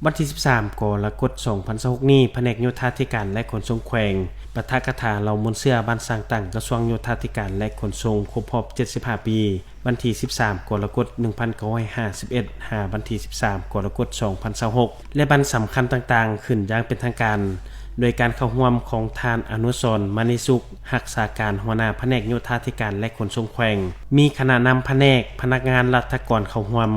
ວັນທີສິບສາມ ກໍລະກົດ ສອງພັນຊາວຫົກນີ້, ພະແນກໂຍທາທິການ ແລະ ຂົນສົ່ງແຂວງ ປາຖະກະຖາເຫຼົ່າມູນເຊື້ອບ້ານຊ່າງຕັ້ງ ກະຊວງໂຍທາທິການ ແລະ ຂົນສົ່ງ ຄົບຮອບ ເຈັດສິບຫ້າ ປີ ວັນທີສິບສາມ ກໍລະກົດ ໜຶ່ງພັນເກົ້າຮ້ອຍຫ້າສິບເອັດ ຫາວັນທີສິບສາມ ກໍລະກົດ ສອງພັນຊາວຫົກ ແລະ ວັນສຳຄັນຕ່າງໆ ຂຶ້ນຢ່າງເປັນທາງການ ໂດຍການເຂົ້າຮ່ວມຂອງທ່ານ ອະນຸສອນ ມະນີສຸກ ຮັກສາການຫົວໜ້າພະແນກໂຍທາທິການ ແລະ ຂົນສົ່ງແຂວງ, ມີຄະນະນຳພະແນກ, ພະນັກງານລັດຖະກອນເຂົ້າຮ່ວມ.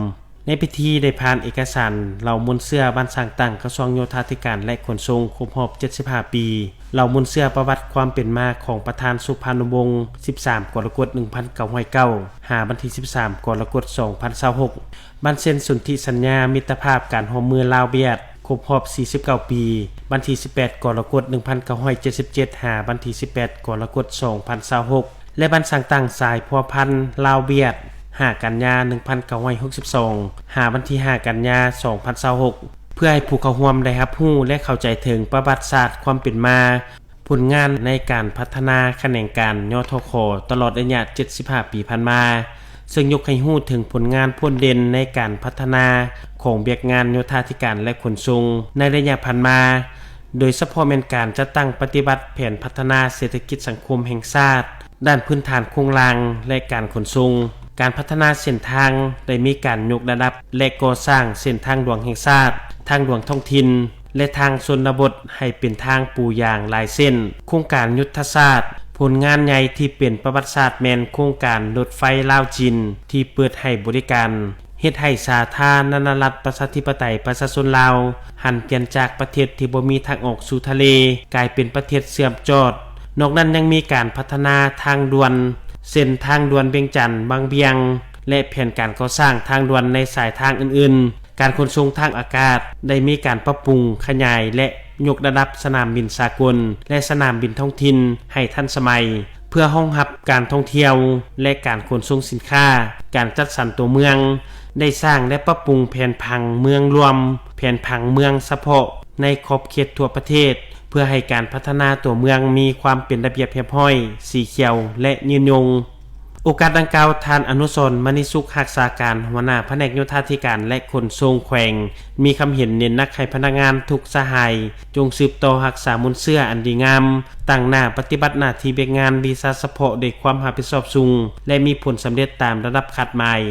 ໃນພິທີໄດ້ຜ່ານເອກະສານເຫຼົ່າມູນເຊື້ອບ້ານຊ່າງຕັ້ງ ກະຊວງໂຍທາທິການ ແລະ ຂົນສົ່ງ ຄົບຮອບ ເຈັດສິບຫ້າ ປີ, ເຫຼົ່າມູນເຊື້ອປະຫວັດຄວາມເປັນມາຂອງປະທານສຸພານຸວົງ ສິບສາມ ກໍລະກົດ ໜຶ່ງພັນເກົ້າຮ້ອຍເກົ້າ ຫາວັນທີສິບສາມ ກໍລະກົດ ສອງພັນຊາວຫົກ, ບັນເຊັນສົນທິສັນຍາມິດຕະພາບການຮ່ວມມືລາວ-ຫວຽດ ຄົບຮອບ ສີ່ສິບເກົ້າ ປີ, ວັນທີສິບແປດ ກໍລະກົດ ໜຶ່ງພັນເກົ້າຮ້ອຍເຈັດສິບເຈັດ ຫາວັນທີສິບແປດ ກໍລະກົດ ສອງພັນຊາວຫົກ ແລະ ວັນສ້າງຕັ້ງສາຍພົວພັນລາວ-ຫວຽດ ຫ້າ ກັນຍາ ໜຶ່ງພັນເກົ້າຮ້ອຍຫົກສິບສອງ ຫາວັນທີຫ້າ ກັນຍາ ສອງພັນຊາວຫົກ ເພື່ອໃຫ້ຜູ້ເຂົ້າຮ່ວມໄດ້ຮັບຮູ້ ແລະ ເຂົ້າໃຈເຖິງປະຫວັດສາດຄວາມເປັນມາ, ຜົນງານໃນການພັດທະນາຂະແໜງການ ຍທຂ ຕະຫຼອດໄລຍະ ເຈັດສິບຫ້າ ປີຜ່ານມາ, ເຊິ່ງຍົກໃຫ້ຮູ້ເຖິງຜົນງານໂພດເດັ່ນໃນການພັດທະນາຂອງວຽກງານໂຍທາທິການ ແລະ ຂົນສົ່ງໃນໄລຍະຜ່ານມາ, ໂດຍສະເພາະແມ່ນການຈັດຕັ້ງປະຕິບັດແຜນພັດທະນາເສດຖະກິດສັງຄົມແຫ່ງຊາດ ດ້ານພື້ນຖານໂຄງລ່າງ ແລະ ການຂົນສົ່ງ, ການພັດທະນາເສັ້ນທາງ, ໄດ້ມີການຍົກລະດັບ ແລະ ກໍ່ສ້າງເສັ້ນທາງຫຼວງແຫ່ງຊາດ, ທາງຫຼວງທ້ອງຖິ່ນ ແລະ ທາງຊົນນະບົດ ໃຫ້ເປັນທາງປູຢາງຫຼາຍເສັ້ນ. ໂຄງການຍຸດທະສາດ, ຜົນງານໃຫຍ່ທີ່ເປັນປະຫວັດສາດແມ່ນໂຄງການລົດໄຟລາວ-ຈີນ ທີ່ເປີດໃຫ້ບໍລິການ ເຮັດໃຫ້ສາທາລະນະລັດ ປະຊາທິປະໄຕ ປະຊາຊົນລາວ ຫັນປ່ຽນຈາກປະເທດທີ່ບໍ່ມີທາງອອກສູ່ທະເລ ກາຍເປັນປະເທດເຊື່ອມຈອດ. ນອກນັ້ນຍັງມີການພັດທະນາທາງດ່ວນ ເຊັ່ນ ທາງດ່ວນວຽງຈັນ-ວັງວຽງ ແລະ ແຜນການກໍ່ສ້າງທາງດ່ວນໃນສາຍທາງອື່ນໆ. ການຂົນສົ່ງທາງອາກາດ ໄດ້ມີການປັບປຸງ, ຂະຫຍາຍ ແລະ ຍົກລະດັບສະໜາມບິນສາກົນ ແລະ ສະໜາມບິນທ້ອງຖິ່ນໃຫ້ທັນສະໄໝ ເພື່ອຮອງຮັບການທ່ອງທ່ຽວ ແລະ ການຂົນສົ່ງສິນຄ້າ. ການຈັດສັນຕົວເມືອງ ໄດ້ສ້າງ ແລະ ປັບປຸງແຜນຜັງເມືອງລວມ, ແຜນຜັງເມືອງສະເພາະໃນຂອບເຂດທົ່ວປະເທດ ເພື່ອໃຫ້ການພັດທະນາຕົວເມືອງມີຄວາມເປັນລະບຽບຮຽບຮ້ອຍ, ສີຂຽວ ແລະ ຍືນຍົງ. ໂອກາດດັ່ງກ່າວ, ທ່ານ ອະນຸສອນ ມະນີສຸກ ຮັກສາການຫົວໜ້າພະແນກໂຍທາທິການ ແລະ ຂົນສົ່ງແຂວງ ມີຄຳເຫັນເນັ້ນໜັກໃຫ້ພະນັກງານທຸກສະຫາຍ ຈົ່ງສືບຕໍ່ຮັກສາມູນເຊື້ອອັນດີງາມ, ຕັ້ງໜ້າປະຕິບັດໜ້າທີ່ວຽກງານວິຊາສະເພາະດ້ວຍຄວາມຮັບຜິດຊອບສູງ ແລະ ມີຜົນສຳເລັດຕາມລະດັບຄາດໝາຍ.